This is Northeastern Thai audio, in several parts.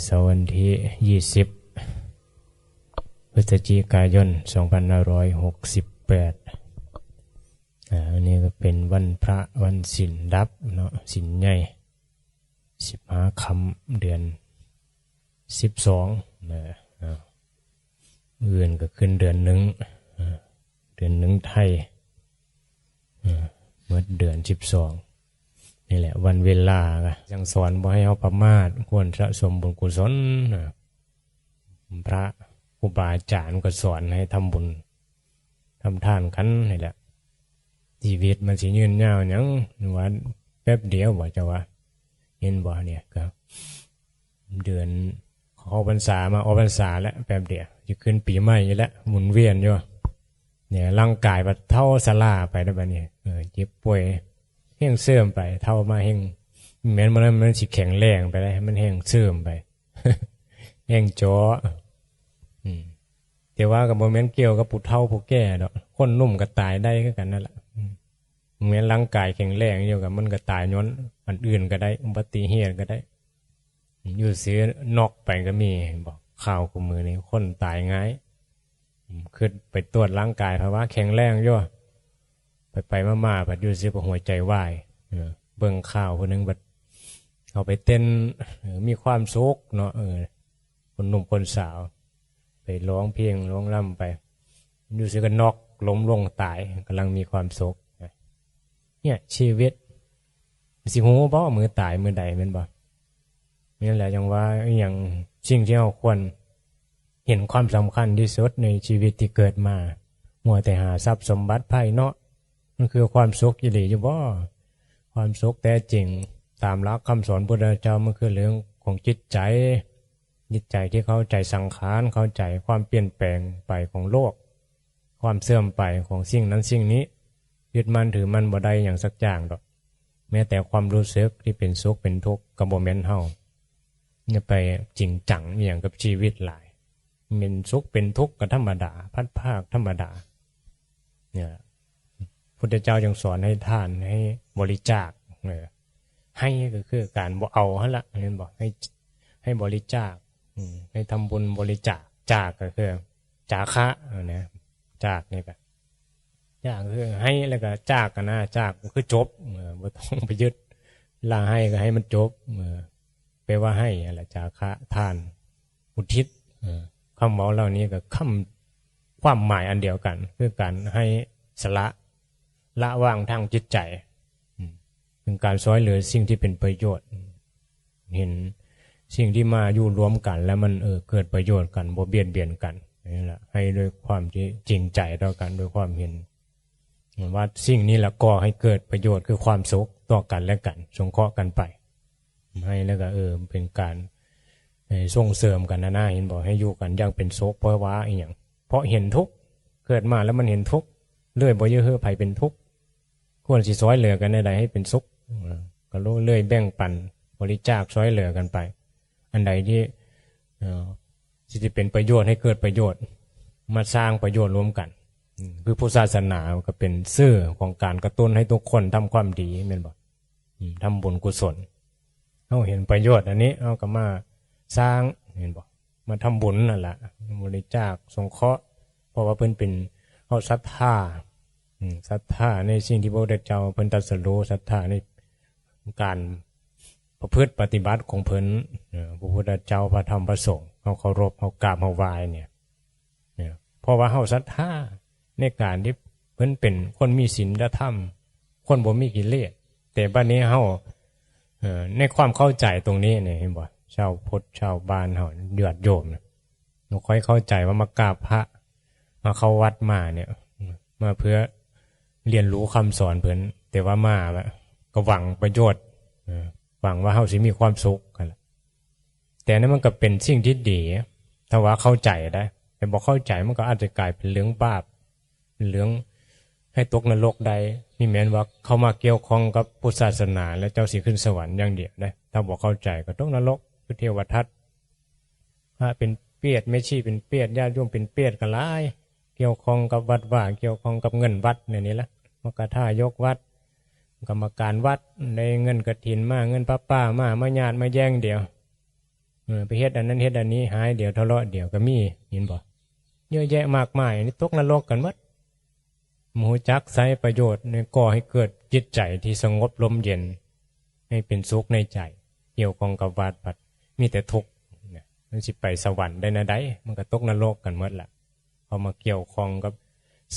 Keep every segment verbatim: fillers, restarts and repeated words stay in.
เสาร์วันที่ยี่สิบพฤศจิกายนสองพันห้าร้อยหกสิบแปด อ่า อันนี้ก็เป็นวันพระ วันศีลดับเนาะ ศีลใหญ่ สิบห้าค่ำ เดือนสิบสองนะ อ่า มื้ออื่นก็ขึ้นเดือนหนึ่ง อ่า เดือนหนึ่งไทย อ่า หมดเดือนสิบสอง นี่แหละ วันเวลาก็ยังสอนบ่ให้เฮาประมาท ควรสะสมบุญกุศลนะ พระครูบาอาจารย์ก็สอนให้ทำบุญ ทำทานกันนี่แหละ ชีวิตมันสิยืนยาวหยัง ว่าแป๊บเดียวบ่ เจ้าว่า เห็นบ่ เนี่ย ก็ เดือนเข้าพรรษามา ออกพรรษาแล้ว แป๊บเดียว สิขึ้นปีใหม่อยู่แล้ว หมุนเวียนอยู่ เนี่ย ร่างกายบัดเฒ่าชราไปแล้วบัดนี้ เออ เจ็บป่วย แฮงเสื่อมไป เฒ่ามาแฮง แม่นบ่ มันสิแข็งแรงไปได้ มันแฮงเสื่อมไป แฮงจ้อ อืม แต่ว่าก็บ่แม่นเกี่ยวกับผู้เฒ่าผู้แก่ดอก คนหนุ่มก็ตายได้คือกันนั่นแหละ อืม แม้นร่างกายแข็งแรงอยู่ก็ มันก็ตายย้อนอันอื่นก็ได้ อุบัติเหตุก็ได้ อยู่ซื่อน็อกไปก็มี เห็นบ่ ข่าวคู่มื้อนี้คนตายง่าย อืม คิดไปตรวจร่างกาย เพราะว่าแข็งแรงอยู่ ไปๆ มาๆ บัดอยู่ซื่อก็หัวใจวาย เออ เบิ่งข่าวผู้หนึ่งบัด เขาไปเต้น เออ มีความสุขเนาะ เออ คนหนุ่มคนสาว ไปร้องเพลงร้องรำไป อยู่ซื่อก็น็อกล้มลงตาย กำลังมีความสุขนะ เนี่ย ชีวิต สิฮู้บ่มื้อตายมื้อใด แม่นบ่ นี่แหละจั่งว่าอหยัง สิ่งที่เราควรเห็นความสำคัญที่สุดในชีวิตที่เกิดมา มัวแต่หาทรัพย์สมบัติภายนอก มันคือความสุขอีหลีอยู่บ่ ความสุขแท้จริงตามหลักคำสอนพุทธเจ้า มันคือเรื่องของจิตใจ จิตใจที่เข้าใจสังขาร เข้าใจความเปลี่ยนแปลงไปของโลก ความเสื่อมไปของสิ่งนั้นสิ่งนี้ ยึดมั่นถือมั่นบ่ได้หยังสักอย่างดอก แม้แต่ความรู้สึกที่เป็นสุขเป็นทุกข์ก็บ่แม่นเฮา อย่าไปจริงจังอหยังกับชีวิตหลาย เป็นสุขเป็นทุกข์ก็ธรรมดา พลัดพรากธรรมดา เนี่ย พุทธเจ้าจึงสอนให้ทาน ให้บริจาค เออ ให้ก็คือการบ่เอาหั่นละ เห็นบ่ ให้ ให้บริจาค อืม ให้ทำบุญบริจาค จากก็คือ จาคะ เออ นะ จากนี่ก็ จากคือให้แล้วก็จากกันนะ จากก็คือจบ เออ บ่ต้องไปยึด เวลาให้ก็ให้มันจบ เออ แปลว่าให้นั่นแหละ จาคะ ทาน อุทิศ เออ คำเว้าเหล่านี้ก็คำ ความหมายอันเดียวกัน คือการให้สละ ละวางทางจิตใจ อืม เป็นการซ่อยเหลือสิ่งที่เป็นประโยชน์ เห็นสิ่งที่มาอยู่รวมกันแล้วมัน เออ เกิดประโยชน์กัน บ่เบียดเบียนกัน นี่แหละ ให้ด้วยความที่จริงใจต่อกัน ด้วยความเห็นว่าสิ่งนี้แหละก่อให้เกิดประโยชน์คือความสุขต่อกันและกัน สงเคราะห์กันไป ให้แล้วก็ เออ เป็นการ เอ่อ ส่งเสริมกันนะนะ เห็นบ่ ให้อยู่กันอย่างเป็นสุข เพราะว่าอีหยัง เพราะเห็นทุกข์ เกิดมาแล้วมันเห็นทุกข์ เลยบ่อยากให้ไผเป็นทุกข์ ควรสิซ่อยเหลือกันแนวใดให้เป็นสุข เออ ก็เลยแบ่งปัน บริจาคซ่อยเหลือกันไป อันใดที่ เอ่อ ที่จะเป็นประโยชน์ให้เกิดประโยชน์ มาสร้างประโยชน์ร่วมกัน อืม คือพุทธศาสนาก็เป็นสื่อของการกระตุ้นให้ทุกคนทำความดี แม่นบ่ อืม ทำบุญกุศล เฮาเห็นประโยชน์อันนี้ เฮาก็มาสร้าง เห็นบ่ มาทำบุญนั่นล่ะ บริจาคสงเคราะห์ เพราะว่าเพิ่นเป็น เฮาศรัทธา อืม ศรัทธาในสิ่งที่พระพุทธเจ้าเพิ่นตรัสรู้ ศรัทธาในการประพฤติปฏิบัติของเพิ่น เอ่อ พระพุทธเจ้า พระธรรม พระสงฆ์ เฮาเคารพ เฮากราบ เฮาไหว้เนี่ย เนี่ย เพราะว่าเฮาศรัทธาในการที่เพิ่นเป็นคนมีศีลธรรม คนบ่มีกิเลส แต่บัดนี้เฮา เอ่อ ในความเข้าใจตรงนี้เนี่ย เห็นบ่ ชาวพุทธ ชาวบ้านเฮา ญาติโยมเนี่ย บ่ค่อยเข้าใจว่ามากราบพระ มาเข้าวัดมาเนี่ย มาเพื่อเรียนรู้คำสอนเพิ่น แต่ว่ามาแล้วก็หวังประโยชน์ เอ่อ หวังว่าเฮาสิมีความสุขนั่นแหละ แต่นั่นมันก็เป็นสิ่งที่ดี ถ้าว่าเข้าใจได้ แต่บ่เข้าใจมันก็อาจจะกลายเป็นเรื่องบาป เป็นเรื่องให้ตกนรกได้ นี่แม่นว่าเข้ามาเกี่ยวข้องกับพุทธศาสนา แล้วเจ้าสิขึ้นสวรรค์อย่างเดียวได้ ถ้าบ่เข้าใจก็ตกนรก คือเทวทัต พระเป็นเปรต แม่ชีเป็นเปรต ญาติโยมเป็นเปรตก็หลาย เกี่ยวข้องกับวัดวา เกี่ยวข้องกับเงินวัดเนี่ยนี่แหละ มากระทายกวัด กรรมการวัด ได้เงินกฐินมา เงินผ้าป่ามา มาญาติมาแย่งเดียว ออ ไปเฮ็ดอันนั้นเฮ็ดอันนี้ หายเดี๋ยวทะเลาะเดี๋ยวก็มี เห็นบ่ เยอะแยะมากมาย อันนี้ตกนรกกันหมด บ่ฮู้จักใช้ประโยชน์ในก่อให้เกิดจิตใจที่สงบลมเย็น ให้เป็นสุขในใจ เกี่ยวข้องกับวัด บัดมีแต่ทุกข์เนี่ย มันสิไปสวรรค์ได้แนวใด มันก็ตกนรกกันหมดล่ะ เขามาเกี่ยวข้องกับ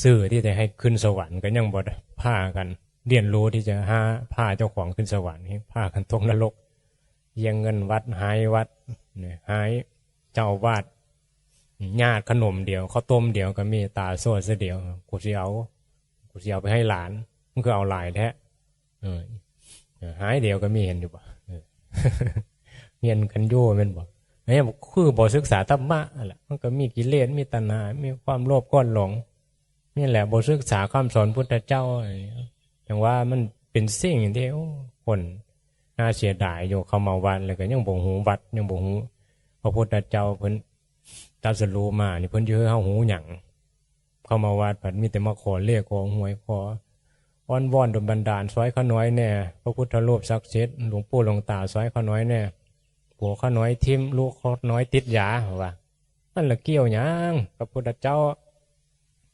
สื่อที่จะให้ขึ้นสวรรค์ ก็ยังบ่พากันเรียนรู้ที่จะหาพาเจ้าของขึ้นสวรรค์ ให้พากันตกนรก เยียงเงินวัด หายวัดเนี่ย หายเจ้าอาวาส ญาติขนมเดียว ข้าวต้มเดียวก็มี ตาโซ่เสียเดียว กูสิเอา กูสิเอาไปให้หลาน มึงคือเอาหลายแท้ เออ เออ หายเดียวก็มี เห็นอยู่บ่ เออ เฮียนกันอยู่แม่นบ่ เนี่ยคือบ่ศึกษาธรรมะนั่นแหละ มันก็มีกิเลส มีตัณหา มีความโลภโกรธหลง นี่แหละบ่ศึกษาคำสอนพุทธเจ้า จังว่ามันเป็นสิ่งที่ โอ้ คนน่าเสียดายอยู่ เข้ามาวัดแล้วก็ยังบ่ฮู้วัด ยังบ่ฮู้พระพุทธเจ้าเพิ่นตรัสรู้มานี่ เพิ่นสิให้เฮาฮู้หยัง เข้ามาวัดบัดมีแต่มาขอเลขขอหวย ขออ้อนวอนดลบันดาล ซอยข้าน้อยแน่ พระพุทธรูปศักดิ์สิทธิ์ หลวงปู่หลวงตา ซอยข้าน้อยแน่ ผัวข้าน้อยทิ่ม ลูกข้าน้อยติดยา ว่า มันละเกี่ยวหยังกับพุทธเจ้า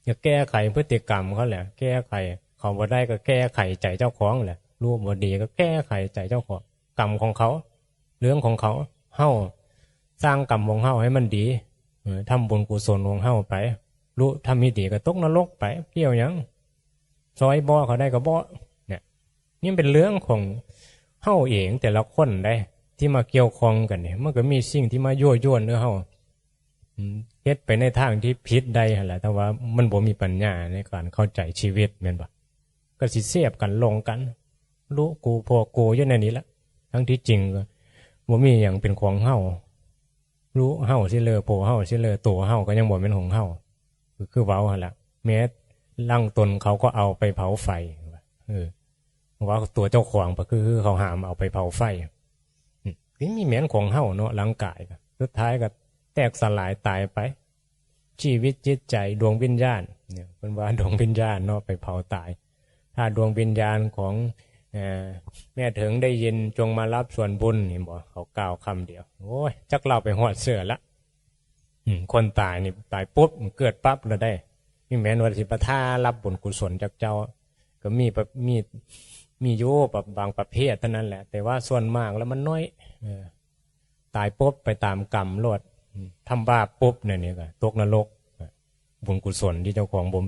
อยากแก้ไขพฤติกรรมเขาแหละ แก้ไขเขาบ่ได้ก็แก้ไขใจเจ้าของแหละ รู้บ่ดีก็แก้ไขใจเจ้าของ กรรมของเขา เรื่องของเขา เฮาสร้างกรรมของเฮาให้มันดี เออ ทำบุญกุศลของเฮาไป รู้ทำไม่ดีก็ตกนรกไป เกี่ยวหยัง ซอยบ่เขาได้ก็บ่ เนี่ย นี่เป็นเรื่องของเฮาเองแต่ละคนได้ ที่มาเกี่ยวข้องกันเนี่ย มันก็มีสิ่งที่มายั่วยวนเฮา อืม เฮ็ดไปในทางที่ผิดได้หั่นแหละ แต่ว่ามันบ่มีปัญญาในการเข้าใจชีวิตแม่นบ่ ก็สิเสียบกันหลงกัน รู้กูพวกกูอยู่ในนี้ละ ทั้งที่จริงก็บ่มีหยังเป็นของเฮา รู้เฮาซิเลอ โพเฮาซิเลอ ตัวเฮาก็ยังบ่แม่นของเฮา คือ คือเว้าหั่นล่ะ แม้ร่างตนเขาก็เอาไปเผาไฟ เออ ว่าตัวเจ้าของก็คือ คือเขาห้ามเอาไปเผาไฟ อืม คือมีแม่นของเฮาเนาะ ร่างกายก็ สุดท้ายก็แตกสลายตายไป ชีวิตจิตใจดวงวิญญาณ เนี่ย เพิ่นว่าดวงวิญญาณเนาะ ไปเผาตาย ถ้าดวงวิญญาณของ เอ่อ แม่เถิงได้ยิน จงมารับส่วนบุญ เห็นบ่ เขากล่าวคำเดียว โอ้ย จักลาวไปฮอดไสละ อืม คนตายนี่ตายปุ๊บ มันเกิดปั๊บเลยได้ นี่แม่นว่าสิไปถ่ารับบุญกุศลจากเจ้า ก็มีประ มี มีอยู่ประ บางประเภทเท่านั้นแหละ แต่ว่าส่วนมากแล้วมันน้อย เออ ตายปุ๊บไปตามกรรมโลด อืม ทำบาปปุ๊บเนี่ย นี่ก็ตกนรก บุญกุศลที่เจ้าของบ่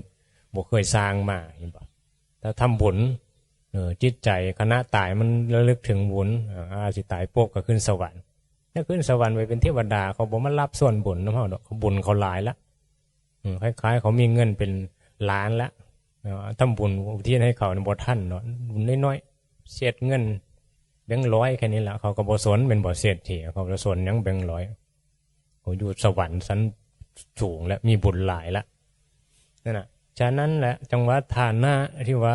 บ่เคยสร้างมา เห็นบ่ ถ้าทำบุญ เออ จิตใจขณะตายมันระลึกถึงบุญ อ่า อาจสิตายปุ๊บก็ขึ้นสวรรค์ ถ้าขึ้นสวรรค์ไปเป็นเทวดา เขาบ่มารับส่วนบุญนำเฮาดอก บุญเขาหลายละ อืม คล้ายๆ เขามีเงินเป็นล้านละ เออ ทำบุญอุทิศให้เขานี่บ่ทันเนาะ บุญน้อยๆ เศษเงินแบงค์ร้อยแค่นี้ละ เขาก็บ่สน แม่นบ่ เศรษฐี เขาบ่สนหยังแบงค์ร้อย เขาอยู่สวรรค์ชั้นสูงแล้ว มีบุญหลายละ นั่นน่ะ ฉะนั้นแหละ จังว่าฐานะที่ว่า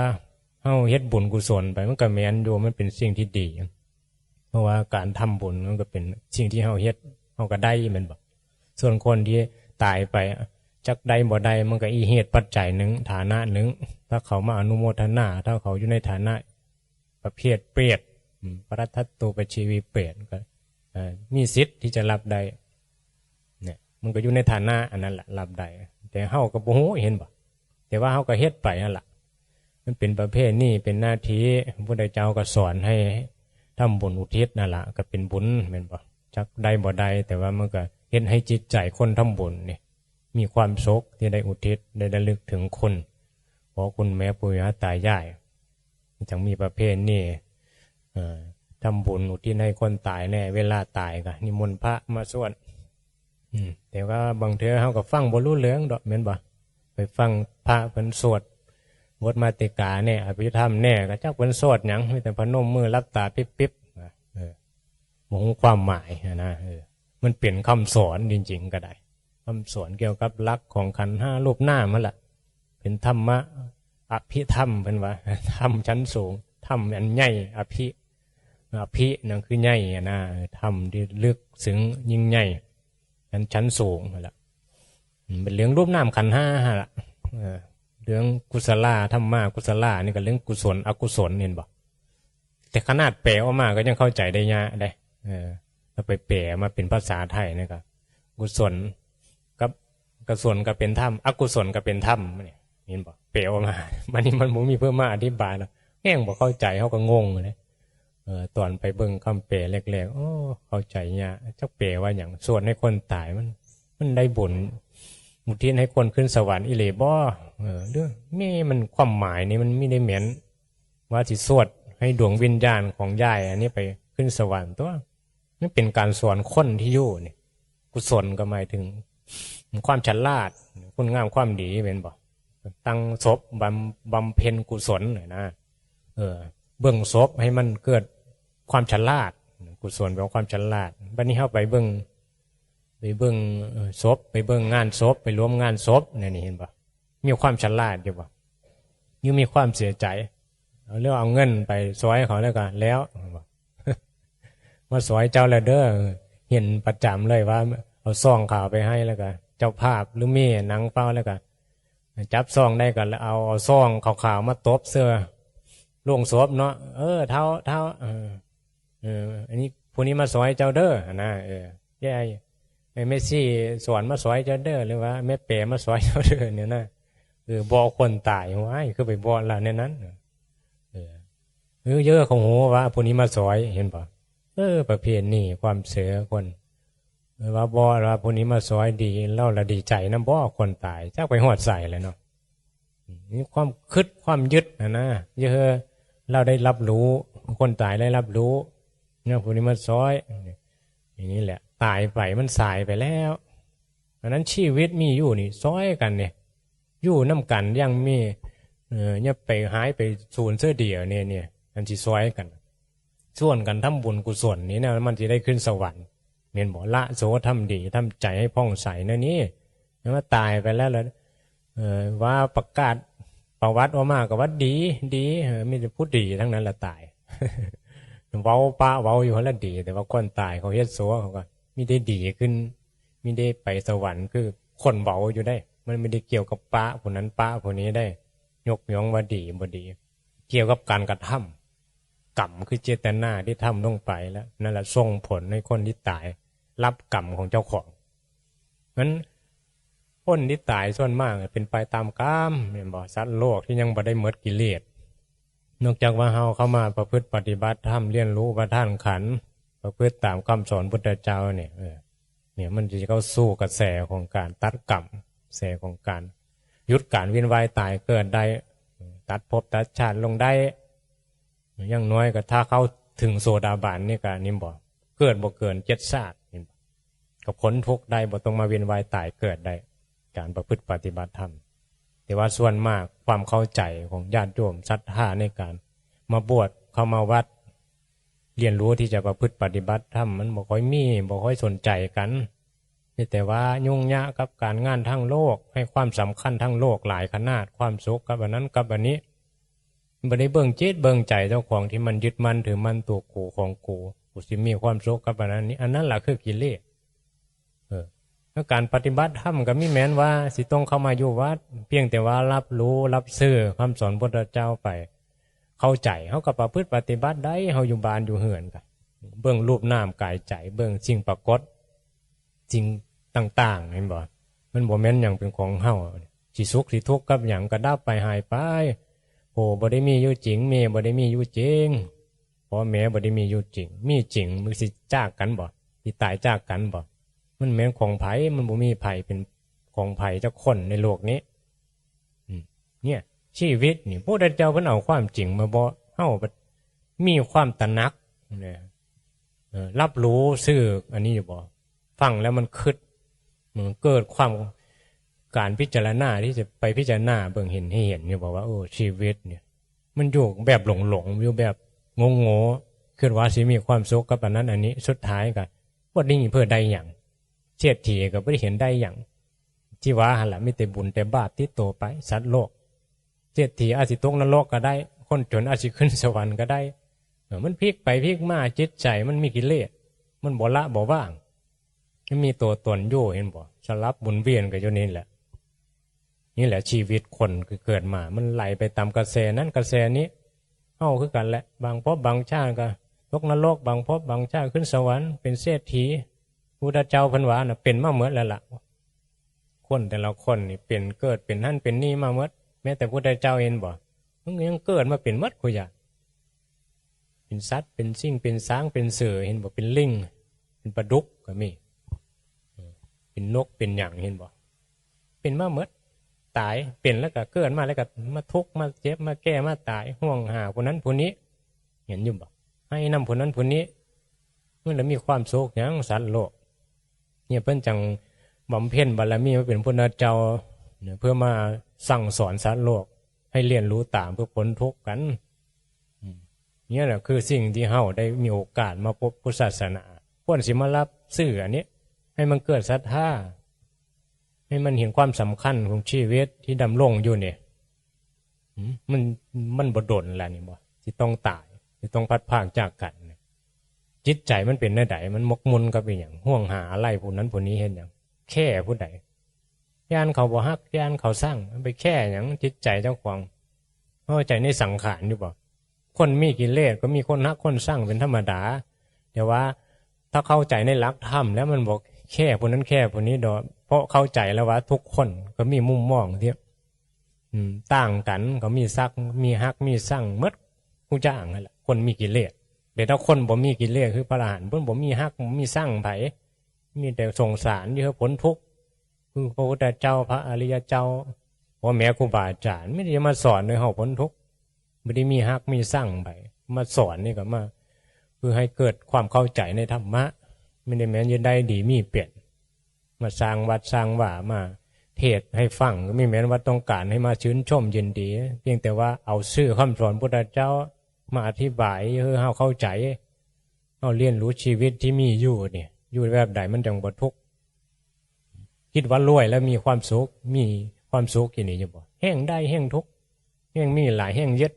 เฮาเฮ็ดบุญกุศลไป มันก็แม่นอยู่ มันเป็นสิ่งที่ดี เพราะว่าการทำบุญมันก็เป็นสิ่งที่เฮาเฮ็ด เฮาก็ได้แม่นบ่ ส่วนคนที่ตายไป จักได้บ่ได้ มันก็อีกเหตุปัจจัยหนึ่ง ฐานะหนึ่ง ถ้าเขามาอนุโมทนา ถ้าเขาอยู่ในฐานะประเภทเปรต อืม ปรัตทัตตูปชีวีเปรต ก็ เอ่อ มีสิทธิ์ที่จะรับได้ เนี่ย มันก็อยู่ในฐานะอันนั้นแหละ รับได้ แต่เฮาก็บ่ฮู้ เห็นบ่ แต่ว่าเฮาก็เฮ็ดไปนั่นล่ะ มันเป็นประเพณี เป็นหน้าที่ พระพุทธเจ้าก็สอนให้ทำบุญอุทิศนั่นล่ะ ก็เป็นบุญ แม่นบ่ จักได้บ่ได้ แต่ว่ามันก็เฮ็ดให้จิตใจคนทำบุญนี่ มีความสุขที่ได้อุทิศ ได้ระลึกถึงคุณพ่อคุณแม่ปู่ย่าตายาย จั่งมีประเพณี เอ่อ ทำบุญอุทิศให้คนตายแน่ เวลาตายก็นิมนต์พระมาสวด อืม แต่ว่าบางเทื่อเฮาก็ฟังบ่รู้เรื่องดอก แม่นบ่ ไปฟังพระเพิ่นสวดบทมาติกาแน่ อภิธรรมแน่ ก็จักเพิ่นสวดหยัง มีแต่พนมมือหลับตาปิ๊บๆ เออ บ่ฮู้ความหมายหั้นนะ เออ มันเป็นคำสอนจริงๆ ก็ได้ คำสอนเกี่ยวกับหลักของขันธ์ห้ารูปนามนั่นแหละ เป็นธรรมะ อภิธรรม เพิ่นว่า ธรรมชั้นสูง ธรรมอันใหญ่ อภิ อภินั่นคือใหญ่หั้นนะ ธรรมที่ลึกซึ้งยิ่งใหญ่ อันชั้นสูงนั่นแหละ อืม เป็นเรื่องรูปนามขันธ์ห้าหั่นล่ะ เออ เรื่องกุศลา ธัมมา กุศลา นี่ก็เรื่องกุศล อกุศล เห็นบ่ แต่ขนาดแปลออกมาก็ยังเข้าใจได้ยากเด้ เออ ถ้าไปแปลมาเป็นภาษาไทยนี่ก็ กุศลกับ กุศลก็เป็นธรรม อกุศลก็เป็นธรรม นี่ เห็นบ่ แปลออกมา มันนี่มันบ่มีเพิ่นมาอธิบายแล้ว แฮ่งบ่เข้าใจ เฮาก็งงเลย เออ ตอนไปเบิ่งคำแปลแรกๆ โอ้ เข้าใจยาก จักแปลว่าหยัง สวดให้คนตาย มัน มันได้บุญ อุทิศให้คนขึ้นสวรรค์อีหลีบ่ เออ หรือ แม่ มันความหมายนี่มันมีได้แม่น ว่าสิสวดให้ดวงวิญญาณของยายอันนี้ไปขึ้นสวรรค์ตัว มันเป็นการสอนคนที่อยู่นี่ กุศลก็หมายถึง ความฉลาด คุณงามความดี แม่นบ่ ตั้งศพบำ บำเพ็ญกุศลน่ะนะ เออ เบิ่งศพให้มันเกิดความฉลาด กุศลแปลว่าความฉลาด บัดนี้เฮาไปเบิ่ง ไปเบิ่ง เอ่อ ศพ ไปเบิ่งงานศพ ไปร่วมงานศพ นั่นนี่ เห็นบ่ มีความฉลาดอยู่บ่ หรือมีความเสียใจ เอาเรื่องเอาเงินไปซอยเขาแล้วก็แล้ว มาซอยเจ้าแล้วเด้อ เห็นประจำเลยว่าเอาซองขาวไปให้แล้วก็ เจ้าภาพหรือแม่นั่งเฝ้าแล้วก็ จับซองได้ก็เอา เอาซองขาวๆมาตบเสื้อโลงศพเนาะ เออ เฒ่า เฒ่า เออ เออ อันนี้ ผู้นี้มาซอยเจ้าเด้อ หั่นนะ เออ ยาย ไอ้แม่ชีสอนมาซอยเจ้าเด้อ หรือว่าแม่แป๋มาซอยเจ้าเด้อ เนี่ยนะ เออ บอกคนตาย ว้าย คือไปบอกละแนวนั้น เออ เออ เยอะเขาฮู้ว่าผู้นี้มาซอย เห็นบ่ เออ ประเพณีความเชื่อคน เออ ว่าบอกว่าผู้นี้มาซอยดี ลาวละดีใจนำบ่ คนตาย จักไปฮอดไสแล้วเนาะ มีความคิดความยึดหั่นนะ เยอะ ลาวได้รับรู้ คนตายได้รับรู้ เนี่ย ผู้นี้มาซอย อย่างนี้แหละ ตายไปมันสายไปแล้ว อันนั้นชีวิตมีอยู่นี่ซอยกันเนี่ย อยู่นำกันยังมี เอ่อ อย่าไปหายไปสูญเสียเดียวเนี่ย เนี่ย อันสิซอยกัน ชวนกันทำบุญกุศลนี่นะ มันสิได้ขึ้นสวรรค์ แม่นบ่ ละโส ทำดี ทำใจให้ผ่องใสนั่นนี่ แล้วมาตายไปแล้วล่ะ เอ่อ ว่าประกาศประวัติออกมาก็ว่าดี ดี เออ มีแต่ผู้ดีทั้งนั้นละตาย เว้าปะเว้าอยู่หั่นละดี แต่ว่าคนตายเขาเฮ็ดโสเขาก็มีได้ดีขึ้น มีได้ไปสวรรค์ คือคนเว้าอยู่ได้ มันไม่ได้เกี่ยวกับปะผู้นั้นปะผู้นี้ได้ ยกย่องว่าดีบ่ดี เกี่ยวกับการกระทำ กรรมคือเจตนาที่ทำลงไปแล้ว นั่นแหละส่งผลให้คนที่ตาย รับกรรมของเจ้าของ นั้นคนที่ตายส่วนมากเป็นไปตามกรรม แม่นบ่ สัตว์โลกที่ยังบ่ได้หมดกิเลส นอกจากว่าเฮาเข้ามาประพฤติปฏิบัติธรรม เรียนรู้อุปาทานขันธ์ ประพฤติตามคำสอนพุทธเจ้าเนี่ย เออ เนี่ยมันจะเข้าสู่กระแสของการตัดกรรม กระแสของการหยุดการเวียนว่ายตายเกิดได้ ตัดภพตัดชาติลงได้ อย่างน้อยก็ถ้าเข้าถึงโสดาบันนี่ก็นี่บ่ เกิดบ่เกินเจ็ดชาตินี่บ่ ก็พ้นทุกข์ได้ บ่ต้องมาเวียนว่ายตายเกิดได้ การประพฤติปฏิบัติธรรม แต่ว่าส่วนมากความเข้าใจของญาติโยมศรัทธาในการมาบวชเข้ามาวัด เรียนรู้ที่จะประพฤติปฏิบัติธรรม มันบ่ค่อยมี บ่ค่อยสนใจกัน มีแต่ว่ายุ่งยากกับการงานทางโลก ให้ความสำคัญทางโลกหลายขนาด ความสุขกับอันนั้นกับอันนี้ บ่ได้เบิ่งจิตเบิ่งใจเจ้าของที่มันยึดมั่นถือมั่นตัวกูของกู กูสิมีความสุขกับอันนั้นนี่ อันนั้นล่ะคือกิเลส เออ แล้วการปฏิบัติธรรมก็มีแม่นว่าสิต้องเข้ามาอยู่วัด เพียงแต่ว่ารับรู้รับซื่อคำสอนพุทธเจ้าไป เข้าใจ เฮาก็ประพฤติปฏิบัติได้ เฮาอยู่บ้านอยู่เฮือนก็เบิ่งรูปนามกายใจ เบิ่งสิ่งปรากฏ สิ่งต่างๆ เห็นบ่ มันบ่แม่นหยังเป็นของเฮา สิสุขสิทุกข์กับหยังก็ดับไปหายไป โอ้ บ่ได้มีอยู่จริง แม่บ่ได้มีอยู่จริง พ่อแม่บ่ได้มีอยู่จริง มีจริงมันสิจากกันบ่ สิตายจากกันบ่ มันแม่นของไผ มันบ่มีไผเป็นของไผจักคนในโลกนี้ อืม เนี่ย ชีวิตนี่ พระพุทธเจ้าเพิ่นเอาความจริงมาบอก เฮามีความตระหนักเนี่ย เออ รับรู้ซื่ออันนี้อยู่บ่ ฟังแล้วมันคิด มันเกิดความ การพิจารณาที่จะไปพิจารณาเบิ่งเห็นให้เห็นอยู่บ่ว่า โอ้ ชีวิตเนี่ย มันอยู่แบบหลงๆ อยู่แบบโง่ๆ คิดว่าสิมีความสุขกับอันนั้นอันนี้ สุดท้ายก็บ่ได้เพื่อได้หยัง เศรษฐีก็บ่ได้เห็นได้หยัง ที่ว่าหั่นล่ะ มีแต่บุญแต่บาปติดตัวไป สัตว์โลก เศรษฐีอาจสิตกนรกก็ได้ คนจนอาจสิขึ้นสวรรค์ก็ได้ เออ มันพลิกไปพลิกมา จิตใจมันมีกิเลส มันบ่ละบ่วาง มันมีตัวตนอยู่ เห็นบ่ สลับหมุนเวียนกันอยู่นี่แหละ นี่แหละชีวิตคนคือเกิดมา มันไหลไปตามกระแสนั้นกระแสนี้ เฮาคือกันแหละ บางภพบางชาติก็ ตกนรกบางภพบางชาติ ขึ้นสวรรค์เป็นเศรษฐี พุทธเจ้าเพิ่นว่าน่ะ เป็นมาหมดแล้วล่ะ คนแต่ละคนนี่เป็น เกิดเป็นหั่นเป็นนี่มาหมด แม้แต่พุทธเจ้าเห็นบ่ มันก็ยังเกิดมาเป็นหมดคุอย่าง เป็นสัตว์ เป็นสิ่ง เป็นช้าง เป็นเสือ เห็นบ่ เป็นลิง เป็นปลาดุกก็มี เป็นนก เป็นหยัง เห็นบ่ เป็นมาหมด ตาย เป็นแล้วก็เกิดมาแล้วก็มาทุกข์ มาเจ็บ มาแก่ มาตาย ห่วงหาผู้นั้นผู้นี้ เห็นอยู่บ่ ให้นำผู้นั้นผู้นี้ มันละมีความสุขหยัง สัตว์โลก เนี่ยเพิ่นจังบำเพ็ญบารมีมาเป็นพุทธเจ้าเนี่ย เพื่อมาสั่งสอนสัตว์โลก ให้เรียนรู้ตามเพื่อพ้นทุกข์กัน อืม เนี่ยแหละคือสิ่งที่เฮาได้มีโอกาสมาพบพุทธศาสนา ควรสิมารับซื้ออันนี้ ให้มันเกิดศรัทธา ให้มันเห็นความสำคัญของชีวิตที่ดำรงอยู่เนี่ย อืม มัน มันบ่ดนแล้วนี่บ่ สิต้องตาย สิต้องพลัดพรากจากกันเนี่ย จิตใจมันเป็นแนวใด มันหมกมุ่นกับอีหยัง ห่วงหาอะไรผู้นั้นผู้นี้ เฮ็ดหยัง แคร์ผู้ใด ย้านเขาบ่ฮัก ย้านเขาซัง มันไปแคร์หยัง จิตใจเจ้าของ เข้าใจในสังขารอยู่บ่ คนมีกิเลสก็มีคนฮักคนซังเป็นธรรมดา แต่ว่าถ้าเข้าใจในหลักธรรมแล้วมันบ่แคร์ผู้นั้นแคร์ผู้นี้ดอก เพราะเข้าใจแล้วว่าทุกคนก็มีมุมมองที่ อืม ต่างกัน ก็มีซัก มีฮัก มีซังหมด ฮู้จักนั่นแหละ คนมีกิเลส แต่ถ้าคนบ่มีกิเลสคือพระอรหันต์ เพิ่นบ่มีฮัก บ่มีซังไผ มีแต่สงสารอยู่ พ้นทุกข์ คือพระพุทธเจ้า พระอริยเจ้า พ่อแม่ครูบาอาจารย์ ไม่ได้มาสอนให้เฮาพ้นทุกข์ บ่ได้มีฮักมีซังไผ มาสอนนี่ก็มา คือให้เกิดความเข้าใจในธรรมะ ไม่ได้แม่นจะได้ดีมีเป็น มาสร้างวัดสร้างวา มาเทศน์ให้ฟัง ก็ไม่แม่นว่าต้องการให้มาชื่นชมยินดี เพียงแต่ว่าเอาชื่อคำสอนพุทธเจ้ามาอธิบายให้เฮาเข้าใจ เฮาเรียนรู้ชีวิตที่มีอยู่เนี่ย อยู่แบบใดมันจังบ่ทุกข์ คิดว่ารวยแล้วมีความสุข มีความสุขอีหลีอยู่บ่ แฮ่งได้แฮ่งทุกข์ แฮ่งมีหลายแฮ่งยึด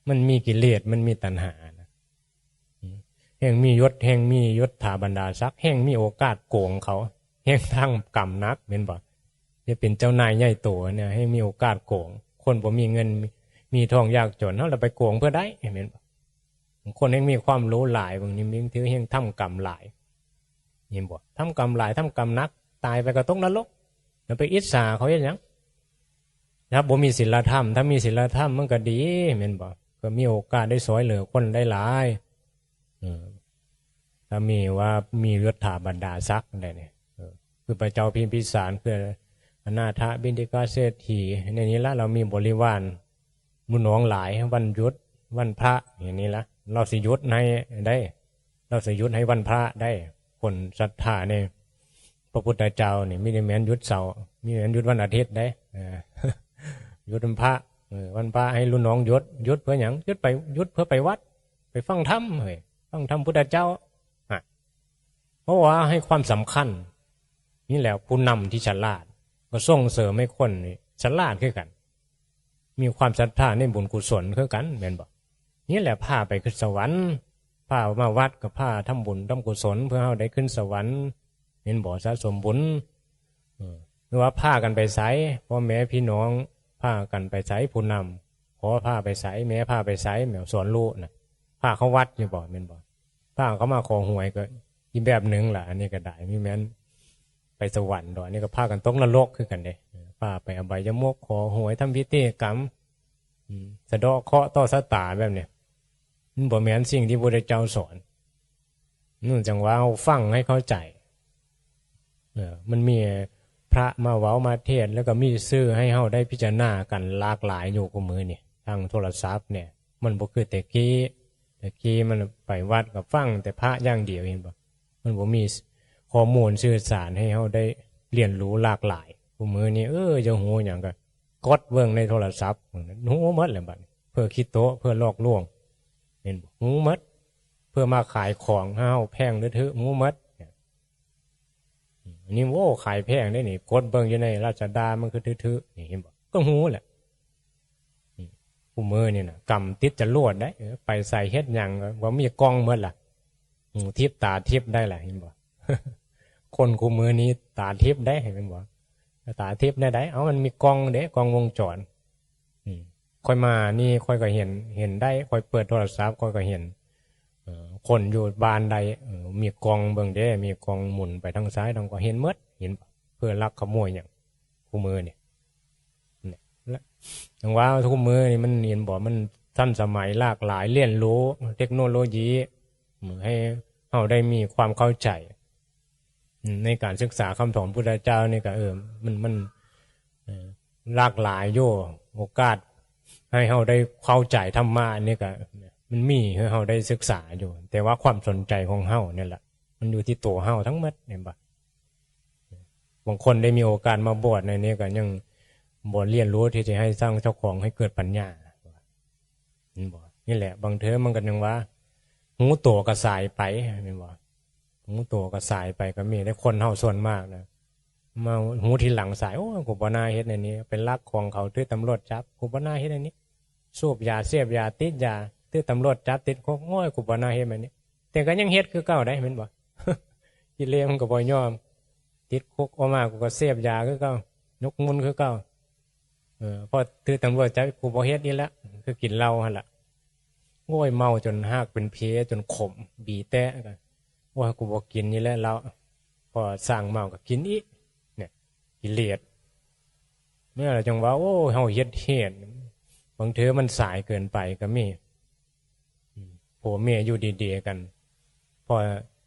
มันมีกิเลส มันมีตัณหานะ อืม แฮ่งมียศ แฮ่งมียศถาบรรดาศักดิ์ แฮ่งมีโอกาสโกงเขา แฮ่งทำกรรมหนัก แม่นบ่ จะเป็นเจ้านายใหญ่โตเนี่ย แฮ่งมีโอกาสโกง คนบ่มีเงิน มี มีทองยากจน เฮาละไปโกงเพื่อได้ แม่นบ่ บางคนแฮ่งมีความรู้หลาย บางทีมันถือแฮ่งทำกรรมหลาย เห็นบ่ ทำกรรมหลาย ทำกรรมหนัก ตายไปก็ตกนรก แล้วไปอิจฉาเขาเฮ็ดหยัง ถ้าบ่มีศีลธรรม ถ้ามีศีลธรรมมันก็ดี แม่นบ่ ก็มีโอกาสได้ช่วยเหลือคนได้หลาย เออ ถ้ามีว่ามียศถาบรรดาศักดิ์ได้เนี่ย เออ คือพระเจ้าพิมพิสาร คืออนาถบิณฑิกเศรษฐี ในนี้ละ เรามีบริวาร หมู่น้องหลาย วันหยุด วันพระ อย่างนี้ละ เราสิหยุดให้ได้ เราสิหยุดให้วันพระได้ คนศรัทธาเนี่ย พระพุทธเจ้านี่ มีแต่แม่นหยุดเสาร์ มีแต่แม่นหยุดวันอาทิตย์ได้ เออ หยุดวันพระ เออ วันพระให้รุ่นน้องหยุด หยุดเพื่อหยัง หยุดไป หยุดเพื่อไปวัด ไปฟังธรรม เฮ้ย ฟังธรรมพุทธเจ้า อ่ะ เพราะว่าให้ความสำคัญ นี่แหละ ผู้นำที่ฉลาด ก็ส่งเสริมให้คนนี่ฉลาดคือกัน มีความศรัทธาในบุญกุศลคือกัน แม่นบ่ นี่แหละพาไปขึ้นสวรรค์ พามาวัดก็พาทำบุญทำกุศล เพื่อเฮาได้ขึ้นสวรรค์ แม่นบ่ สะสมบุญ เออ หรือว่าพากันไปไส พ่อแม่พี่น้อง พากันไปไส ผู้นำ พ่อพาไปไส แม่พาไปไส แม่สอนลูกน่ะ พาเข้าวัดอยู่บ่ แม่นบ่ พาเขามาขอหวยก็อีกแบบหนึ่งล่ะ อันนี้ก็ได้ มีแม่นไปสวรรค์ดอก อันนี้ก็พากันตกนรกคือกันเด้ เออ พาไปอบายมุข ขอหวย ทำพิธีกรรม อืม สะเดาะเคราะห์ต่อชะตาแบบเนี้ย มันบ่แม่นสิ่งที่พระพุทธเจ้าสอน นั่นจังว่าเฮาฟังให้เข้าใจ เออ มันมีพระมาเว้ามาเทศน์ แล้วก็มีสื่อให้เฮาได้พิจารณากันหลากหลายอยู่คู่มื้อนี่ ทางโทรศัพท์เนี่ย มันบ่คือแต่กี้ แต่กี้มันไปวัดก็ฟังแต่พระอย่างเดียว เห็นบ่ มันบ่มีข้อมูลสื่อสารให้เฮาได้เรียนรู้หลากหลาย คู่มื้อนี้ เออ จะฮู้หยังก็กดเบิ่งในโทรศัพท์ ฮู้หมดแหละบัดนี้ เพื่อขี้โต๊ะ เพื่อหลอกลวง เห็นบ่ ฮู้หมด เพื่อมาขายของให้เฮาแพงหรือถืก ฮู้หมด อันนี้ โอ้ ขายแพงเด้นี่ กดเบิ่งอยู่ในลาซาด้า มันคือถืกๆ นี่ เห็นบ่ ก็ฮู้แหละ อืม คู่มื้อนี่น่ะ กรรมติดจรวดได้ เออ ไปไสเฮ็ดหยังก็ ก็มีกล้องหมดล่ะ อืม ทิพย์ตาทิพย์ได้ล่ะ เห็นบ่ คนคู่มื้อนี้ตาทิพย์ได้ เห็นบ่ ตาทิพย์ได้ใด เอ้า มันมีกล้องเด้ กล้องวงจร อืม ข้อยมานี่ ข้อยก็เห็น เห็นได้ ข้อยเปิดโทรศัพท์ ข้อยก็เห็น คนอยู่บ้านใด เออ มีกล้องเบิ่งเด้ มีกล้องหมุนไปทางซ้ายทางขวา เห็นหมด เห็น เพื่อลักขโมยหยัง คู่มื้อนี่ เนี่ย และ จั่งว่าคู่มื้อนี่มันเห็นบ่ มันทันสมัยหลากหลาย เรียนรู้เทคโนโลยี อืม ให้เฮาได้มีความเข้าใจ อืม ในการศึกษาคำสอนพุทธเจ้านี่ก็ เออ มัน มัน เออ หลากหลายอยู่ โอกาสให้เฮาได้เข้าใจธรรมะนี่ก็ มันมีให้เฮาได้ศึกษาอยู่ แต่ว่าความสนใจของเฮาเนี่ยแหละ มันอยู่ที่ตัวเฮาทั้งหมด เห็นบ่ บางคนได้มีโอกาสมาบวชในนี้ก็ยังบ่เรียนรู้ที่จะให้สร้างเจ้าของให้เกิดปัญญา เห็นบ่ นี่แหละ บางเทื่อมันก็ยังว่า ฮู้ตัวก็สายไป เห็นบ่ ฮู้ตัวก็สายไปก็มี แต่คนเฮาส่วนมากนะ มาฮู้ทีหลังสาย โอ้ย กูบ่น่าเฮ็ดอันนี้ เป็นลักของเขา ถืกตำรวจจับ กูบ่น่าเฮ็ดอันนี้ สูบยา เสพยา ติดยา ถืกตำรวจจับ ติดคุก โอ้ย กูบ่น่าเฮ็ดแบบนี้ แต่ก็ยังเฮ็ดคือเก่าได้ แม่นบ่ กิเลสมันก็บ่ยอม ติดคุกออกมา กูก็เสพยาคือเก่า หมกมุ่นคือเก่า เออ พอถืกตำรวจจับ กูบ่เฮ็ดอีกแล้ว คือกินเหล้าหั่นล่ะ โอ้ย เมาจนฮากเป็นเพ จนขม บีแต๊ก็ โอ้ย กูบ่กินอีกแล้วเหล้า พอสั่งเมาก็กินอีก เนี่ย กิเลส เนี่ยแหละจั่งว่า โอ้ย เฮาเฮ็ดเหตุ บางเทื่อมันสายเกินไปก็มี อืม ผัวเมียอยู่ดีๆกัน พอ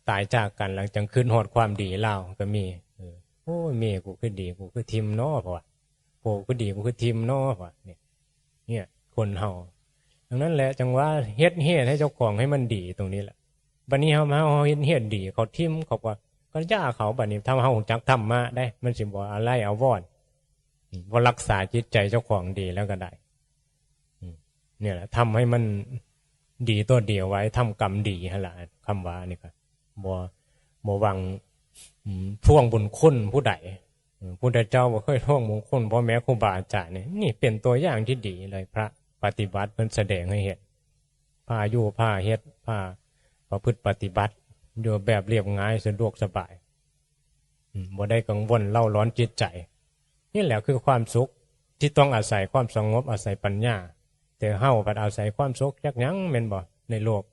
ตายจากกันแล้วจั่งคิดฮอดความดีลาวก็มี เออ โอ้ย เมียกูคือดี กูคือถิ่มน้อ เพราะว่า ผัวกูคือดี กูคือถิ่มน้อ เพราะว่า เนี่ย เนี่ย คนเฮา ดังนั้นแหละจั่งว่าเฮ็ดเหตุให้เจ้าของให้มันดีตรงนี้แหละ บัดนี้เฮา เฮาเฮ็ดเหตุดี เขาถิ่ม เขาก็ ก็อย่าเขา บัดนี้ถ้าเฮารู้จักธรรมะได้ มันสิบ่อาลัยอาวรณ์ อืม บ่รักษาจิตใจเจ้าของดีแล้วก็ได้ อืม เนี่ยแหละ ทำให้มันดีตัวเดียวไว้ ทำกรรมดีหั่นล่ะ คำว่านี่ก็ บ่ บ่หวัง อืม ทวงบุญคุณผู้ใด อืม พุทธเจ้าบ่เคยทวงบุญคุณพ่อแม่ครูบาอาจารย์นี่ นี่เป็นตัวอย่างที่ดีเลย พระปฏิบัติเพิ่นแสดงให้เห็น พาอยู่ พาเฮ็ด พาประพฤติปฏิบัติ อยู่แบบเรียบง่าย สะดวกสบาย อืม บ่ได้กังวลเร้าร้อนจิตใจ นี่แหละคือความสุขที่ต้องอาศัยความสงบ อาศัยปัญญา แต่เฮาพัดอาศัยความสุขจักหยัง แม่นบ่ ในโลก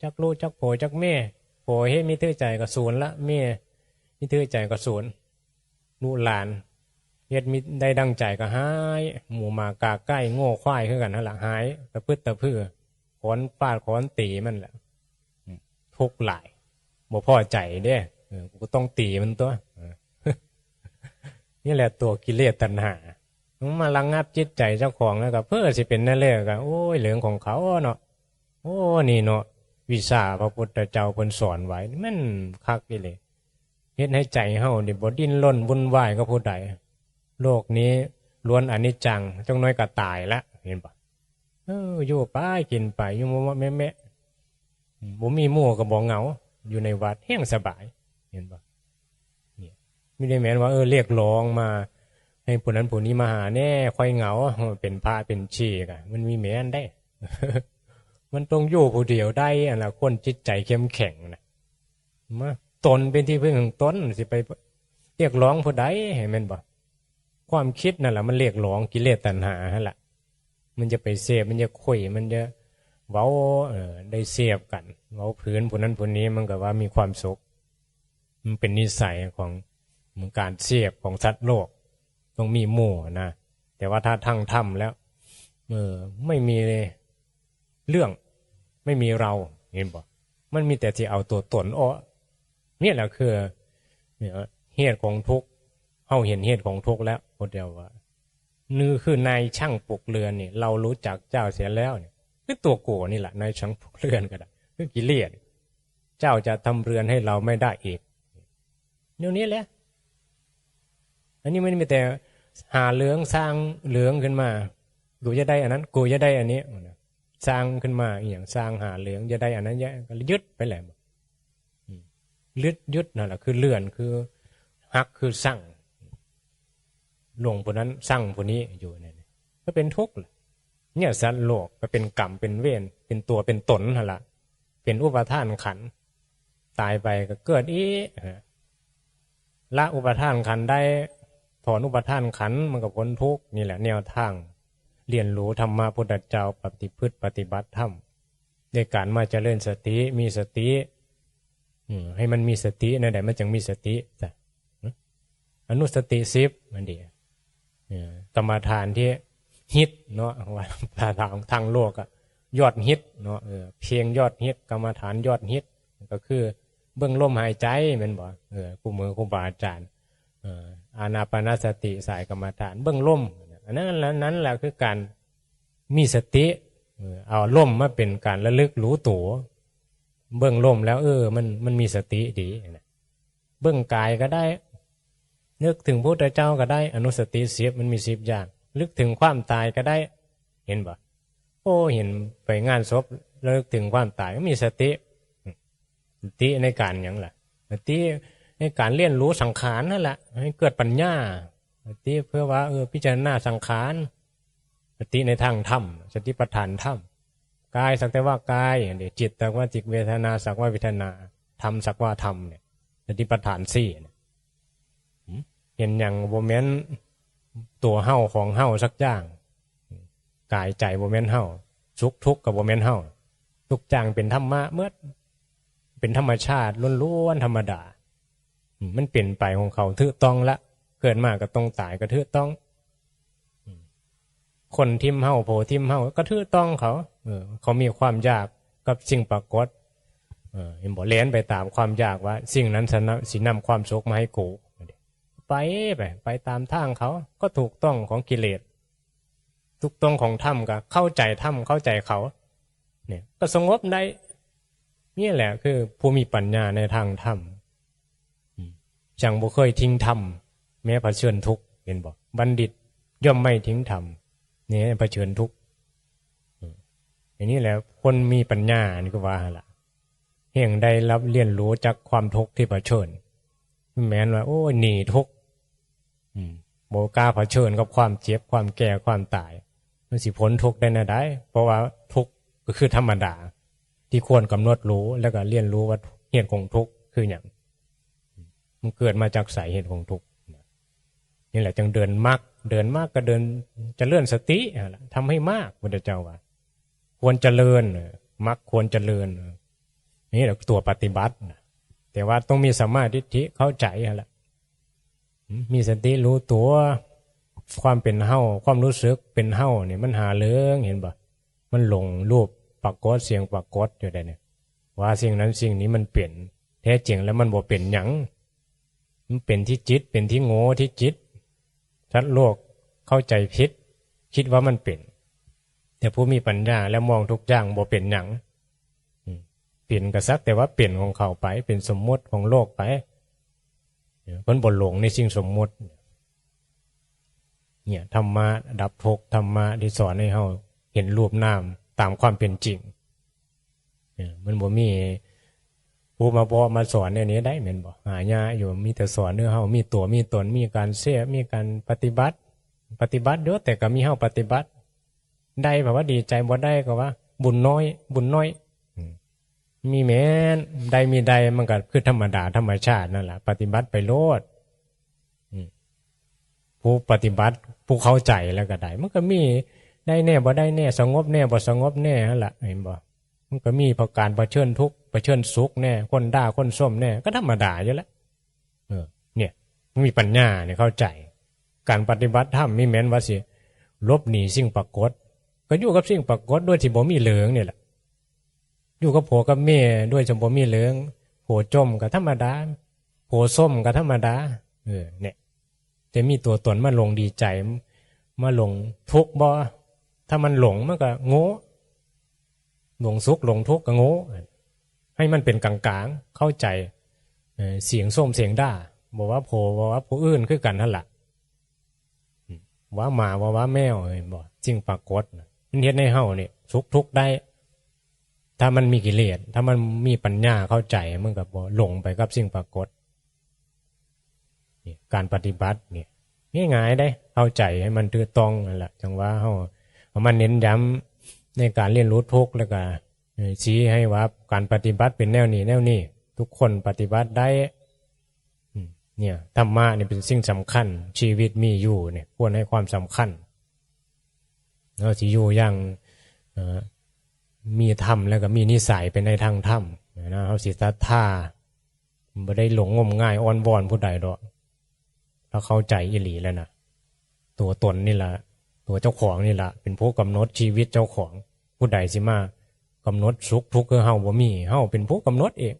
จักลูก จักผัว จักเมีย ผัวเฮ็ดมิถือใจก็สูญละ เมียมิถือใจก็สูญ ลูกหลานเฮ็ดมิได้ดังใจก็หาย หมูหมากาไก่ งัวควายคือกันหั่นล่ะ หายตะพึดตะพือ ค้อนฟาดค้อนตีมันแหละ อืม ทุกข์หลาย บ่พอใจเด้ เออ กูก็ต้องตีมันตัว เออ นี่แหละตัวกิเลสตัณหา มันมาระงับจิตใจเจ้าของแล้วก็ เพื่อสิเป็นนั่นแหละก็ โอ้ย เรื่องของเขาเนาะ โอ้ นี่เนาะ วิชาพระพุทธเจ้าเพิ่นสอนไว้ มันคักอีหลี เฮ็ดให้ใจเฮานี่บ่ดิ้นรนวุ่นวายกับผู้ใด โลกนี้ล้วนอนิจจัง จักหน่อยก็ตายละ เห็นบ่ เออ อยู่ไปกินไป อยู่มะๆแมะๆ บ่มีหมู่ก็บ่เหงา อยู่ในวัดแฮงสบาย เห็นบ่ เนี่ย มีแต่แม่นว่า เออ เรียกร้องมา ให้ผู้นั้นผู้นี้มาหาแน่ ค่อยเหงา เป็นพระเป็นชีกะ มันมีแม่นได้ มันต้องอยู่ผู้เดียวได้ อันละคนจิตใจเข้มแข็งนะ มา ตนเป็นที่พึ่งของตน สิไปเรียกร้องผู้ใด ให้แม่นบ่ ความคิดนั่นแหละมันเรียกร้องกิเลสตัณหาหั่นล่ะ มันจะไปเสพ มันจะคุย มันจะเว้า เอ่อ ได้เสพกัน เว้าพื้นผู้นั้นผู้นี้ มันก็ว่ามีความสุข มันเป็นนิสัยของการเสพของสัตว์โลก ต้องมีหมู่นะ แต่ว่าถ้าทางธรรมแล้ว เออ ไม่มีเรื่อง ไม่มีเรา เห็นบ่ มันมีแต่ที่เอาตัวตนออก นี่แหละคือ เนี่ย เหตุของทุกข์ เฮาเห็นเหตุของทุกข์แล้ว พุทธเจ้าว่า นี่คือนายช่างปลุกเรือนนี่ เรารู้จักเจ้าเสียแล้วเนี่ย คือตัวกูนี่แหละ นายช่างปลุกเรือนก็ได้ คือกิเลส เจ้าจะทำเรือนให้เราไม่ได้อีก เดี๋ยวนี้แหละ อันนี้มันมีแต่หาเรื่องสร้างเรื่องขึ้นมา กูจะได้อันนั้น กูจะได้อันนี้ สร้างขึ้นมาอีหยัง สร้างหาเรื่อง จะได้อันนั้น จะยึดไปแหละ อืม ยึด ยึดนั่นแหละ คือเรือน คือฮัก คือซัง หลงผู้นั้น ซังผู้นี้อยู่เนี่ย ก็เป็นทุกข์แหละ เนี่ย สัตว์โลกก็เป็นกรรม เป็นเวร เป็นตัว เป็นตนหั่นล่ะ เป็นอุปาทานขันธ์ ตายไปก็เกิดอีก ฮะ ละอุปาทานขันธ์ได้ ถอนอุปาทานขันธ์ มันก็พ้นทุกข์ นี่แหละแนวทาง เรียนรู้ธรรมะพุทธเจ้า ปฏิพฤติปฏิบัติธรรม ด้วยการมาเจริญสติ มีสติ อืม ให้มันมีสตินั่นแหละ มันจึงมีสติจ้ะ อนุสติสิบ มันดี เออ กรรมฐานที่ฮิตเนาะ ว่าทาง ทางโลกอะ ยอดฮิตเนาะ เออ เพียงยอดฮิต กรรมฐานยอดฮิต ก็คือเบิ่งลมหายใจ แม่นบ่ เออ คู่มือครูบาอาจารย์ เออ อานาปานสติสายกรรมฐาน เบิ่งลม อันนั้นแหละ นั่นแหละคือการมีสติ เออ เอาลมมาเป็นการระลึกรู้ตัว เบิ่งลมแล้ว เออ มัน มันมีสติดีนะ เบิ่งกายก็ได้ นึกถึงพระพุทธเจ้าก็ได้ อนุสติสิบ มันมีสิบอย่าง นึกถึงความตายก็ได้ เห็นบ่ โอ้ เห็นไปงานศพ ระลึกถึงความตาย ก็มีสติ สติในการหยังล่ะ สติในการเรียนรู้สังขารนั่นแหละ ให้เกิดปัญญา สติเพื่อว่า เออ พิจารณาสังขาร สติในทางธรรม สติปัฏฐานธรรม กายสักแต่ว่ากาย จิตสักว่าจิต เวทนาสักว่าเวทนา ธรรมสักว่าธรรมเนี่ย สติปัฏฐานสี่เนี่ย หืม เห็นหยังบ่แม่นตัวเฮาของเฮาสักอย่าง กายใจบ่แม่นเฮา สุขทุกข์ก็บ่แม่นเฮา ทุกอย่างเป็นธรรมะหมด เป็นธรรมชาติล้วนๆ ธรรมดา อืม มันเป็นไปของเขาถูกต้องละ เกิดมาก็ต้องตายก็ถูกต้อง อืม คนทิ่มเฮา โผทิ่มเฮาก็ถูกต้องเขา เออ เขามีความอยากกับสิ่งปรากฏ เออ เห็นบ่ แล่นไปตามความอยากว่าสิ่งนั้นสินำ สินำความสุขมาให้กู ไป ไป ไปตามทางเขา ก็ถูกต้องของกิเลส ถูกต้องของธรรม ก็เข้าใจธรรม เข้าใจเขา เนี่ย ก็สงบได้ นี่แหละคือผู้มีปัญญาในทางธรรม อืม จั่งบ่เคยทิ้งธรรม แม้เผชิญทุกข์ เห็นบ่ บัณฑิตย่อมไม่ทิ้งธรรม เนี่ย เผชิญทุกข์ อืม อย่างนี้แหละ คนมีปัญญานี่ก็ว่าหั่นล่ะ แฮ่งได้รับเรียนรู้จากความทุกข์ที่เผชิญ แม่นว่า โอ้ย หนีทุกข์ อืม บ่กล้าเผชิญกับความเจ็บ ความแก่ ความตาย มันสิพ้นทุกข์ได้แนวใด เพราะว่าทุกข์ก็คือธรรมดา ที่ควรกำหนดรู้ แล้วก็เรียนรู้ว่าเหตุของทุกข์คือหยัง มันเกิดมาจากไส เหตุของทุกข์ นี่แหละจึงเดินมรรค เดินมรรคก็เดินเจริญสตินั่นแหละ ทำให้มาก พุทธเจ้าว่า ควรเจริญ เออ มรรคควรเจริญ เออ นี่แหละตัวปฏิบัตินะ แต่ว่าต้องมีสัมมาทิฏฐิเข้าใจนั่นแหละ อืม มีสติรู้ตัว ความเป็นเฮา ความรู้สึกเป็นเฮาเนี่ย มันหาเรื่อง เห็นบ่ มันหลงรูปปรากฏ เสียงปรากฏอยู่ได้เนี่ย ว่าสิ่งนั้นสิ่งนี้มันเป็น แท้จริงแล้วมันบ่เป็นหยัง มันเป็นที่จิต เป็นที่โง่ที่จิต สัตว์โลกเข้าใจผิด คิดว่ามันเป็น แต่ผู้มีปัญญาแล้วมองทุกอย่างบ่เป็นหยัง อืม เป็นก็สักแต่ว่าเป็นของเขาไป เป็นสมมติของโลกไป เพิ่นบ่หลงในสิ่งสมมติ เนี่ย ธรรมะดับทุกข์ ธรรมะที่สอนให้เฮาเห็นรูปนามตามความเป็นจริง เนี่ย มันบ่มีผู้มาบอกมาสอนแนวนี้ได้ แม่นบ่ หายากอยู่ มีแต่สอนให้เฮามีตัวมีตน มีการเสพ มีการปฏิบัติ ปฏิบัติอยู่ แต่ก็มีเฮาปฏิบัติ ได้แบบว่าดีใจ บ่ได้ก็ว่าบุญน้อย บุญน้อย อืม มีแม่น ได้มีได้ มันก็คือธรรมดา ธรรมชาตินั่นแหละ ปฏิบัติไปโลด อืม ผู้ปฏิบัติ ผู้เข้าใจแล้วก็ได้ มันก็มีได้แน่ บ่ได้แน่ สงบแน่ บ่สงบแน่นั่นแหละ เห็นบ่ มันก็มีการเผชิญทุกข์ เผชิญสุขแน่ คนด่า คนชมแน่ ก็ธรรมดาอยู่แล้ว เออ เนี่ย มีปัญญาเนี่ยเข้าใจ การปฏิบัติธรรมมีแม่นว่าสิหลบหนีสิ่งปรากฏ ก็อยู่กับสิ่งปรากฏโดยที่บ่มีเหลืองนี่แหละ อยู่กับผัวกับเมียโดยที่บ่มีเหลือง ผัวจมก็ธรรมดา ผัวส้มก็ธรรมดา เออ เนี่ย จะมีตัวตนมาหลงดีใจ มาหลงทุกข์บ่ ถ้ามันหลงมันก็โง่ หลงสุขหลงทุกข์ก็โง่ ให้มันเป็นกลางๆ เข้าใจ เอ่อ เสียงส้มเสียงด่า บ่ว่าผัว บ่ว่าผู้อื่นคือกันนั่นล่ะ อืม ว่าหมา ว่า ว่าแมว เห็นบ่ สิ่งปรากฏน่ะ มันเฮ็ดให้เฮานี่สุขทุกข์ได้ ถ้ามันมีกิเลส ถ้ามันมีปัญญาเข้าใจ มันก็บ่หลงไปกับสิ่งปรากฏ นี่ การปฏิบัตินี่ ง่ายๆ เด้ เข้าใจให้มันถูกต้องนั่นแหละ จั่งว่าเฮาเอามาเน้นย้ำในการเรียนรู้ทุกข์ แล้วก็ เอ่อ ชี้ให้ว่าการปฏิบัติเป็นแนวนี้ แนวนี้ ทุกคนปฏิบัติได้ อืม เนี่ย ธรรมะนี่เป็นสิ่งสำคัญ ชีวิตมีอยู่เนี่ย ควรให้ความสำคัญ เฮาสิอยู่อย่าง เอ่อ มีธรรมแล้วก็มีนิสัยเป็นในทางธรรมนะ เฮาสิศรัทธา บ่ได้หลงงมงายอ้อนวอนผู้ใดดอก ถ้าเข้าใจอีหลีแล้วนะ ตัวตนนี่ล่ะ ตัวเจ้าของนี่ล่ะ เป็นผู้กำหนดชีวิตเจ้าของ ผู้ใดสิมากำหนดสุขทุกข์คือเฮาบ่มี เฮาเป็นผู้กำหนดเอง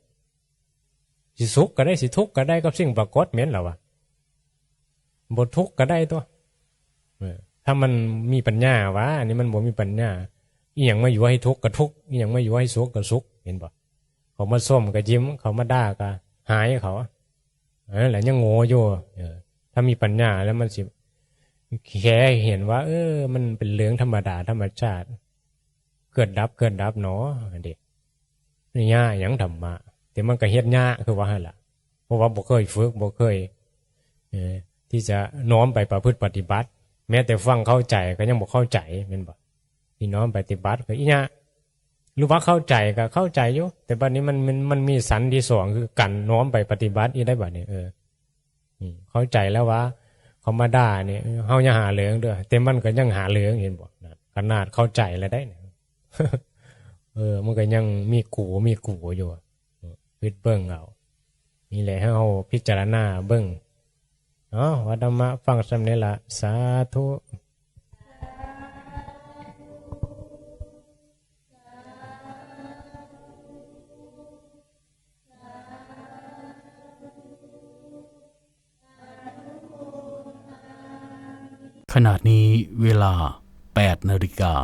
สิสุขก็ได้ สิทุกข์ก็ได้ กับสิ่งปรากฏแม่นแล้ววะ บ่ทุกข์ก็ได้ตัว เออ ถ้ามันมีปัญญาว่า อันนี้มันบ่มีปัญญา อีหยังมาอยู่ให้ทุกข์ก็ทุกข์ อีหยังมาอยู่ให้สุขก็สุข เห็นบ่ เขามาชมก็ยิ้ม เขามาด่าก็หายเขา เออ แล้วยังโง่อยู่ เออ ถ้ามีปัญญาแล้วมันสิ แค่เห็นว่า เออ มันเป็นเรื่องธรรมดาธรรมชาติ เกิดดับ เกิดดับหนอ เด้ นี่ยากหยังธรรมะ แต่มันก็เฮ็ดยากคือว่าหั่นล่ะ เพราะว่าบ่เคยฝึก บ่เคย เอ่อ ที่จะน้อมไปประพฤติปฏิบัติ แม้แต่ฟังเข้าใจก็ยังบ่เข้าใจ แม่นบ่ ที่น้อมปฏิบัติก็อีหยัง หรือว่าเข้าใจก็เข้าใจอยู่ แต่บัดนี้มัน มัน มันมีสันที่สอง คือการน้อมไปปฏิบัติอีกได้บัดนี้ เออ อืม เข้าใจแล้วว่า เขามาด่าเนี่ย เฮาอย่าหาเรื่องเด้อ แต่มันก็ยังหาเรื่อง เห็นบ่ นะ ขนาดเข้าใจแล้วได้เนี่ย เออ มันก็ยังมีกู มีกูอยู่ คิดเบิ่งเอา นี่แหละ ให้เฮาพิจารณาเบิ่ง เนาะ ว่าธรรมะฟังส่ำนี้ละ สาธุ ขณะนี้เวลา แปดนาฬิกา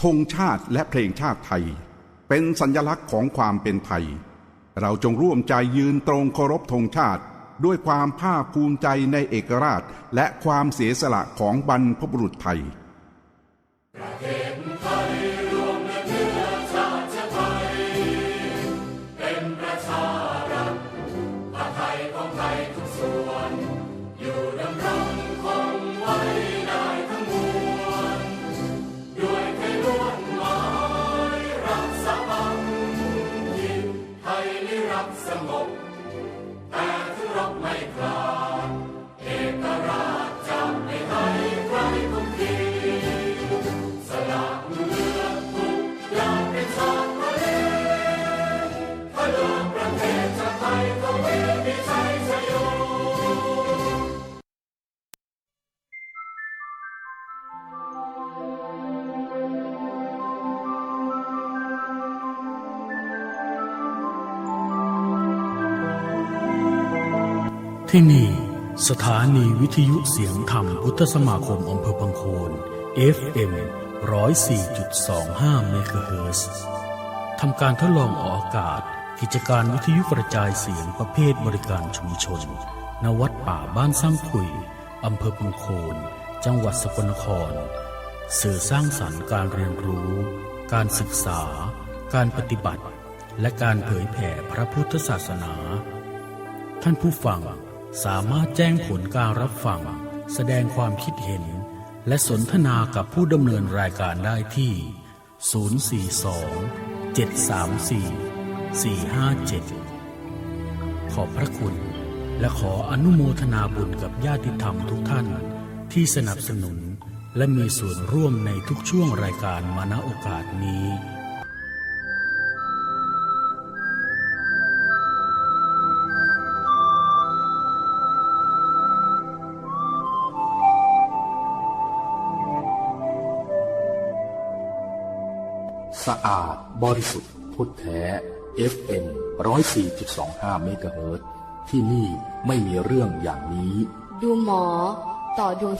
ธงชาติและเพลงชาติไทย เป็นสัญลักษณ์ของความเป็นไทย เราจงร่วมใจยืนตรงเคารพธงชาติ ด้วยความภาคภูมิใจในเอกราช และความเสียสละของบรรพบุรุษไทย ประเทศไทยรวมและเนื้อชาติไทย เป็นประชารัฐ ผ้าไทยของไทยทุกส่วน อยู่ดำรงคงไว้ได้ทั้งมวล ด้วยไทยล้วนหมายรักสามัคคี ไทยนิรักสงบ แต่ถึงรบไม่กล้า เอกราชจะไม่ให้ใครคุมขีด สละเลือดทุกอย่างเป็นชาติทะเล ถ้าเลือกประเทศชาติไทยก็มีมีชัยชโย ที่นี่ สถานีวิทยุเสียงธรรมพุทธสมาคมอำเภอพังโคน เอฟเอ็ม ร้อยสี่จุดสองห้า เมกะเฮิรตซ์ ทำการทดลองออกอากาศกิจการวิทยุกระจายเสียงประเภทบริการชุมชน ณ วัดป่าบ้านสร้างขุย อำเภอพังโคน จังหวัดสกลนคร สื่อสร้างสรรค์การเรียนรู้ การศึกษา การปฏิบัติ และการเผยแผ่พระพุทธศาสนา ท่านผู้ฟังสามารถแจ้งผลการรับฟัง แสดงความคิดเห็น และสนทนากับผู้ดำเนินรายการได้ที่ ศูนย์สี่สอง เจ็ดสามสี่ สี่ห้าเจ็ด ขอบพระคุณ และขออนุโมทนาบุญกับญาติธรรมทุกท่านที่สนับสนุน และมีส่วนร่วมในทุกช่วงรายการมาณโอกาสนี้ สะอาดบริสุทธิ์พุทธแท้ เอฟเอ็ม ร้อยสี่จุดสองห้า เมกะเฮิรตซ์ ที่นี่ไม่มีเรื่องอย่างนี้ ดูหมอ ต่อดวง